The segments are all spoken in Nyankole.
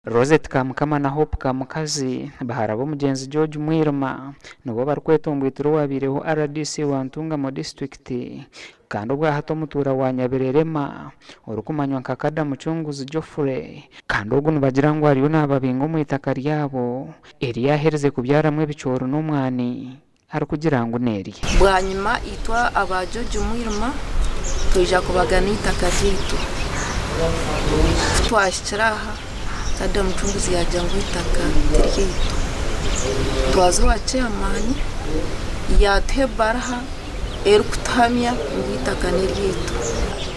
Rosette Kamukama na Hope Kamukazi, bahara b'omugyenzi George Mwirima, nibo barikwetomboitira owabaireho rdc wa Ntungamo disiturikiti kandi obwahati omutuura wa Nyabirerema orikumanywa nka Kada Mucunguzi Geoffrey kandi ogu nibagira ngu ariyo nababinga omu itaka ryabo eri yaaherize kubyaramu ebicoori n'omwani arikugira ngu n'erye. Bwanyima itwe aba George Mwirima twija kubagana eitaka ryaitu. Ku twahikire aha, Kada Mucunguzi yaagira ngu eitaka ti ryaitu. Twaza owa chairman yaatuha ebaruha erikutuhamya ngu eitaka n'eryaitu.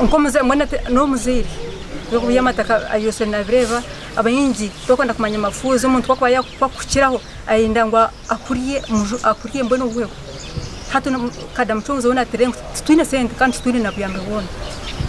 Nk'omuzaire mbwenu hati n'omuzaire eby'amataka byose nabireeba, abaingi tokwenda kumanya mafuuzi omuntu ku akuba yakukiraho ayenda ngu akurye omuju akurye mbwenu ohweho. Hati kada mucunguzi weena atire ngu titwine sente kandi titwine na buyambi bwona.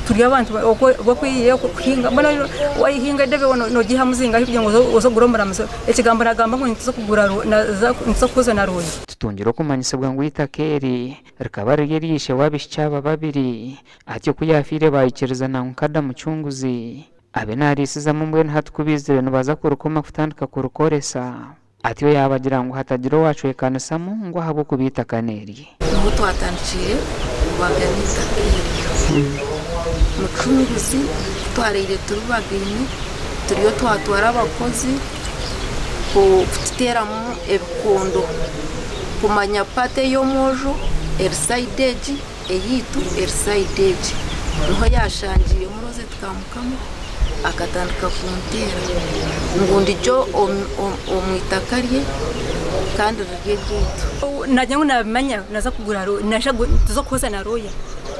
Turi abantu b'okweyihayo kuhinga mbwenu wahinga edebe nogiihamu zingahi kugira ngu oze ogure omuramuzi. Ekigambo nagamba ngu nituza kugura nituza kuhuza na rwongi. Tutungire okumanyisibwa ngu eitaka eri rikaba riri erya ishe w'abaishiki aba babiri, atyo ku yaafiire baikirizana ngu Kada Mucunguzi abe naariisizamu mbwenu hati ku baizire nibaza kurikoma kutandika kurikoresa. Atyo yaabagira ngu hatagira owaacwekanisamu ngu ahabw'okuba eitaka n'erye. Niho twatandikiire kubagana eitaka eryo. Mucunguzi ku twaraire turibagaine, turiyo twatwara abakozi kututeeramu ebikondo kumanya paati ey'omwojo eri sayidi egi, eyaitu eri sayidi egi. Niho yaashangiiremu Rosette Kamukama akatandika kunteera ngu ndigye omu itaka rye kandi riri eryaitu. Nagira ngu nabimanya naza kugura naija tuza kuhoza na lawyer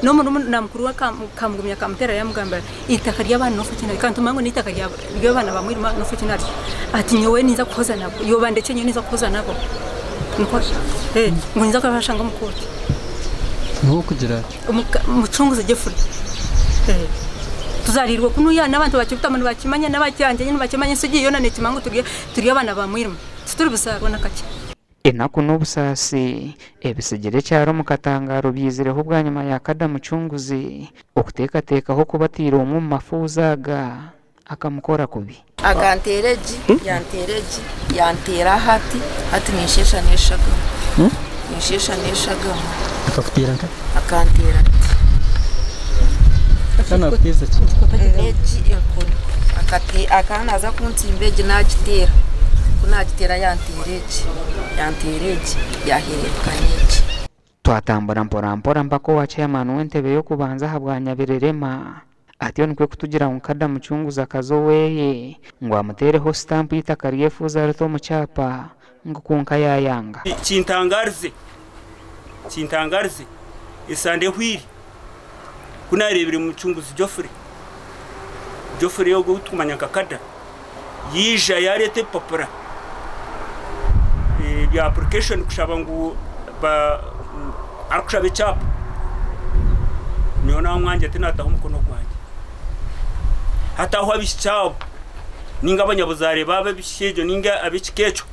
na mukuru we akamugumya akamuteera yamugambira eitaka ry'abaana nofa ki naryo kandi tumanye ngu n'eitaka ry'abaana ba mwirima nofa ki naryo ati nyowe ninza kuhoza nabo iwe bandekye nyowe ninza kuhoza nabo ngu ninza kubashanga omu kooti. Niwe orikugira atyo? Mucunguzi Geoffrey. Tuzarirwe kunuya n'abantu ba Kibutamu nibakimanya n'aba Kyanjye nibakimanya ensi egi yoona nekimanya ngu turi abaana ba mwirima tituri buzaarwa nakakye. Enaku n'obusaasi ebitsigire ekyaro omu katangaaro byizireho bwanyima ya Kada Mucunguzi okuteekateekaho kubatiira omwe omu mafuuzi aga akamukora kubi. Akanteera egi, yanteera egi, yanteera hati, hati ninsheesha n'eshagama. Ninsheesha n'eshagama. Akakuteera nka? Akanteera ati. Kandi naakuteeza ki? N'egi enkoni. Akate akaba naaza kuntsimba egi naagiteera. Ku naagiteera yanteera egi, yanteera egi, yaahereeruka n'egi. Twatambura mpora mpora mpaka owa chairman w'entebe y'okubanza ahabwa Nyabirerema. Atyo nikwo kutugira ngu Kada Mucunguzi akaza oweye ngu amuteereho sitampu eitaka ryefuuza rite omu kyapa ngu kwonka yaayanga. Kintangarize, kintangarize esande ehweire ku naareebire Mucunguzi Geoffrey, Geoffrey ogwo ou turikumanya nka Kada, yaija yaareeta ebipapura bya application kushaba ngu arikushaba ekyapa, nyowe naamwangira tinaataho omukono gwangye. Hati aho abaishiki abo nainga abanyabuzaare baabo abaishiki egyo nainga ab'ekika ekyo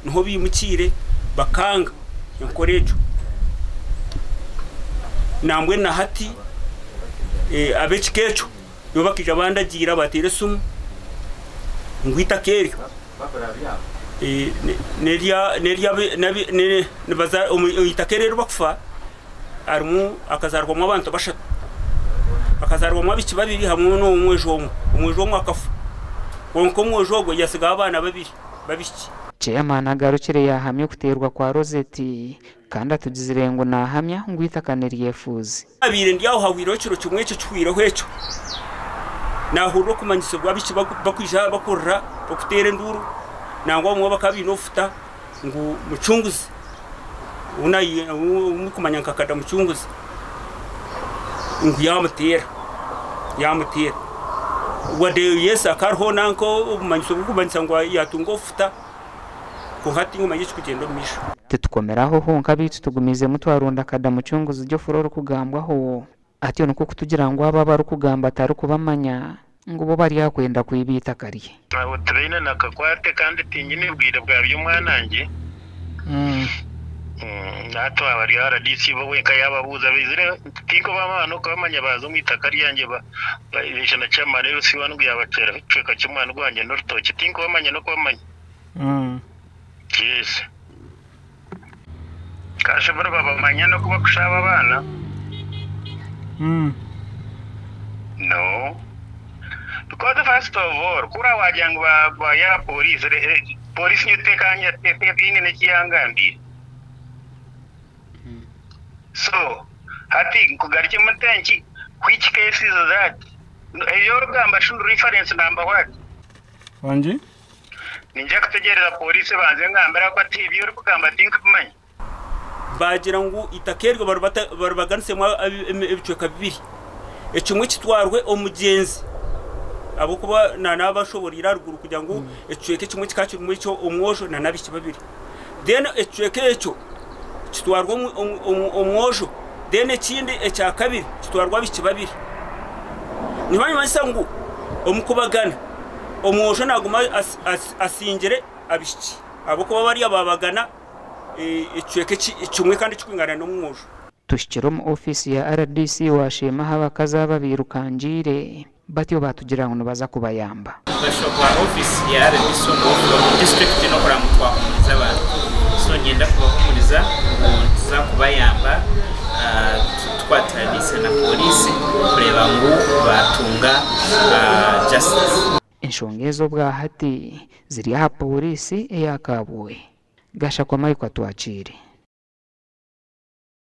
niho baimukiire bakanga enkora egyo. Nambwenu na hati ab'ekika ekyo Nibo bakaija bandagiira bateera esimu ngu eitaka eryo eitaka eri eribakufa harimu hakazaarwamu abantu bashatu, hakazaarwamu abaishiki babiri hamwe n'omwojo omwe, omwojo omwe akafa kwonka omwojo ogwo yatsigaho abaana babiri b'abaishiki. Chairman agarukire yaahamya okuteerwa kwa Rosette kandi atugizire ngu naahamya ngu eitaka niryefuuzi. Naabaire ndi aho hahwireho ekiro kimwe ekyo kihwireho ekyo, naahurira okumanyisibwa abaishiki bakwija aha bakurira bakuteera enduuru, nangwa abamwe bakaba baine obufuta ngu mucunguzi ou murikumanya nka Kada Mucunguzi ngu yaamuteera, yaamuteera. Wade yes hakaba hariho nanka obumanyiso burikumanyisa ngu yaatunga obufuta. Kwonka tinkumanya ekirikugyenda omu maisho. Titukomire aho honka beitu tugumiizemu twaronda Kada Mucunguzi Geoffrey orikugambwaho atyo nikwo kutugira ngu abo abarikugamba tarikubamanya ngu bo bari aha kwenda kwiba eitaka rye. Abo tibaine na kakwate kandi tinyine bwire bwa by'omwanangye. Hati bari RDC bo wenka yababuuza baizire tinkubamanya n'okubamanya baaza omu itaka ryangye baija na chairman LC1 ngu yabacweraho ekicweka ky'omwani gwangye n'orutookye tinkubamanya n'okubamanya. Yes. Kashobora babamanya n'oku bakushaaba abaana. No. Because first of all, kura wagira ngu ba police, police niyo tekanya ine n'ekiyangambiire. So, hati nkugarukye mutenki, which case is that? Eyorugamba should reference number what? Wangi? Ninja kutegereza polisi banze ngambira ko ati ibyo uri kugamba tinkubimanya. Bagira ngu itaka eryo baribaganisemu ebicweka bibiri. Ekimwe kitwarwe omugyenzi ahabw'okuba n'abashoboreire aharuguru kugira ngu ekicweka ekimwe kikaba kirimu ekyo omwojo na n'abaishiki babiri. Then ekicweka ekyo kitwarwe omwojo, then ekindi ekya kabiri kitwarwe abaishiki babiri. Nibamanyisa ngu omu kubagana omwojo naguma asingire abaishiki ahabw'okuba bariya babagana ekicweka kimwe kandi kikwingana n'omwojo. Tuhikire omu ofiisi ya RDC washeema ahu abakazi aba birukangiire batyo batugira ngu nibaza kubayamba. Omugasho gwa ofiisi ya RDC omu disiturikiti n'okureba ngu twahumuriza abantu. So niinyenda kubahumuriza ngu nituza kubayamba tukwatanise na pooriisi kureeba ngu baatunga justice. Enshonga ezo obwahati ziri aha pooriisi eya Kabwohe. Gashakwa Michael Atwakiire.